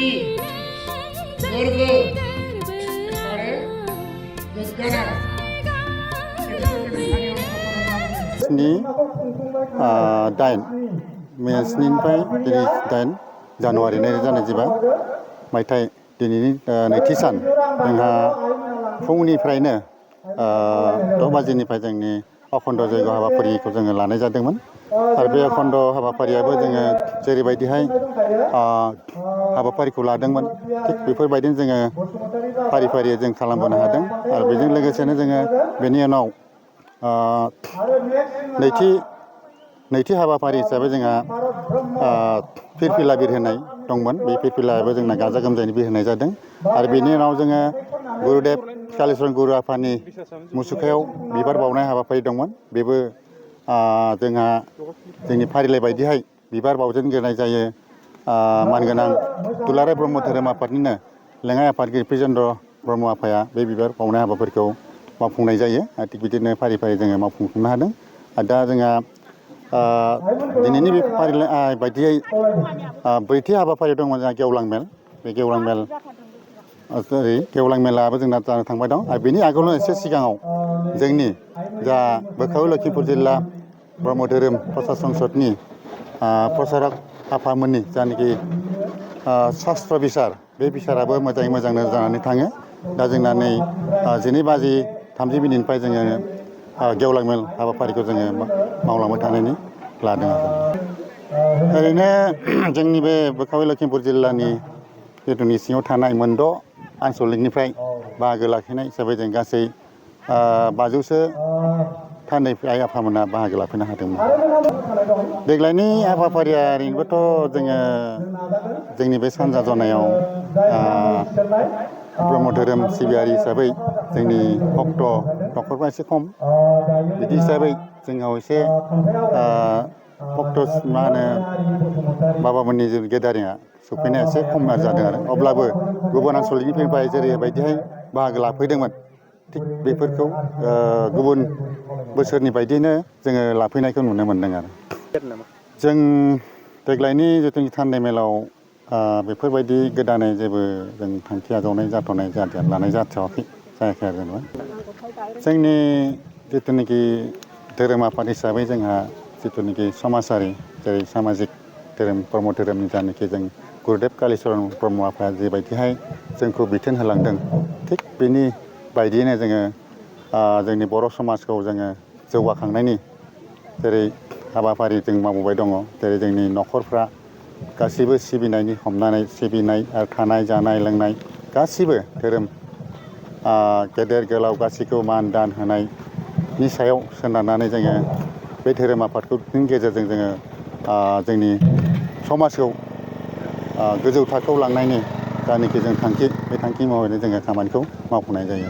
कीर्ति गर्व आरो गोग्गानाय स्नि दाइन मे स्निनिफ्राय दिनै 8 जानुवारि 2025 मायथाइ दिनैनि नैथि सान जोंहा फुंनिफ्रायनो 6 बाजिनिफ्राय जोंनि अखण्ड जयग हाबाफारिखौ जोङो लानाय जादोंमोन आरो बे अखण्ड हाबाफारियाबो जोङो जेरैबायदिहाय हाबाफारिखौ लादोंमोन थिग बेफोरबायदिनो जोङो फारि फारि जों खालामबोनो हादों आरो बेजों लोगोसेनो जोङो बेनि उनाव नैथि हाबाफारि हिसाबै जोंहा फिरफिला बिरहोनाय दंमोन बे फिरफिलायाबो जोंना गाजा गोमजायै बिरहोनाय जादों आरो बेनि उनाव जोङो गुरुदेब कालिचरन गुरु आफानि मुसुखायाव बिबार बावनाय हाबाफारि दंमोन बेबो जोंहा जोंनि फारिलाइ बायदिहाय बिबार बावजेनग्रोनाय जायो मानगोनां दुलाराय ब्रह्म धोरोम आफादनिनो लेङाइ आफादगिरि प्रिजेन्द्र ब्रह्म आफाया बे बिबार बावनाय हाबाफारिखौ मावफुंनाय जायो थिग बिदिनो फारि फारि जोङो मावफुंनो हादों आरो दा जोंहा दिनैनि बे फारिलाइ बायदियै ब्रैथि हाबाफारि दङ जोंहा गेवलां मेल बे गेवलां मेल गेवलां मेलाबो जोंना जानो थांबाय दं आरो बेनि आगोलावनो एसे सिगाङाव जोंनि जा बोखाव लखिमपुर जिल्ला ब्रह्म धोरोम प्रसार संसदनि प्रसारक आफामोननि जानाखि शास्त्र बिसार बे बिसाराबो मोजाङै मोजांनो जानानै थाङो दा जोंना नै 12:30 जोङो गेवलां मेल हाबाफारिखौ जोङो मावलांबाय थानायनि लादों ओरैनो जोंनि बे बोखाव लखिमपुर जिल्लानि जिथुनि सिङाव थानाय मोनद' आनसलिकनिफ्राय बाहागो लाफैनाय हिसाबै जों गासै 500सो थान्दै आइ आफामोना बाहागो लाफैनो हादोंमोन देग्लायनि हाबाफारिया ओरैनोबोथ' जोङो जोंनि बे सानजा जनायाव ब्रह्म धोरोम सिबियारि हिसाबै जोंनि भक्त न'खरफ्रा एसे खम बिदि हिसाबै जोंनाव एसे भक्त मा होनो बाबामोननि गेदारिङा सफैनाया एसे खम जादों आरो अब्लाबो गुबुन आनसलिकनिफ्राय जेरैबायदिहाय बाहागो लाफैदोंमोन थिग बेफोरखौ गुबुन बोसोरनि बायदियैनो जोङो लाफैनायखौ नुनो मोन्दों आरो जों देग्लायनि जिथुनि थान्दै मेलाव बेफोरबायदि गोदानै जेबो जों थांखि आजावनाय लानाय जायाखै आरो जेनेबा जोंनि जिथुनाखि धोरोम आफाद हिसाबै जोंहा जिथुनाखि समाजारि जेरै सामाजिक धोरोम ब्रह्म धोरोमनि जानाखि जों गुरुदेब कालिचरन ब्रह्म आफाया जेबायदिहाय जोंखौ बिथोन होलांदों थिग बेनि बायदियैनो जोङो जोंनि बर' समाजखौ जोङो जौगाखांनायनि जेरै हाबाफारि जों मावबोबाय दङ जेरै जोंनि न'खरफ्रा गासैबो सिबिनायनि हमनानै सिबिनाय आरो थानाय जानाय लोंनाय गासिबो धोरोम गेदेर गोलाव गासैखौबो मान दान होनायनि सायाव सोनारनानै जोङो बे धोरोम आफादनि गेजेरजों जोङो जोंनि समाजखौ गोजौ थाखोआव लांनायनि जानाखि जों थांखि बे थांखि महरै जोङो खामानिखौ मावफुंनाय जायो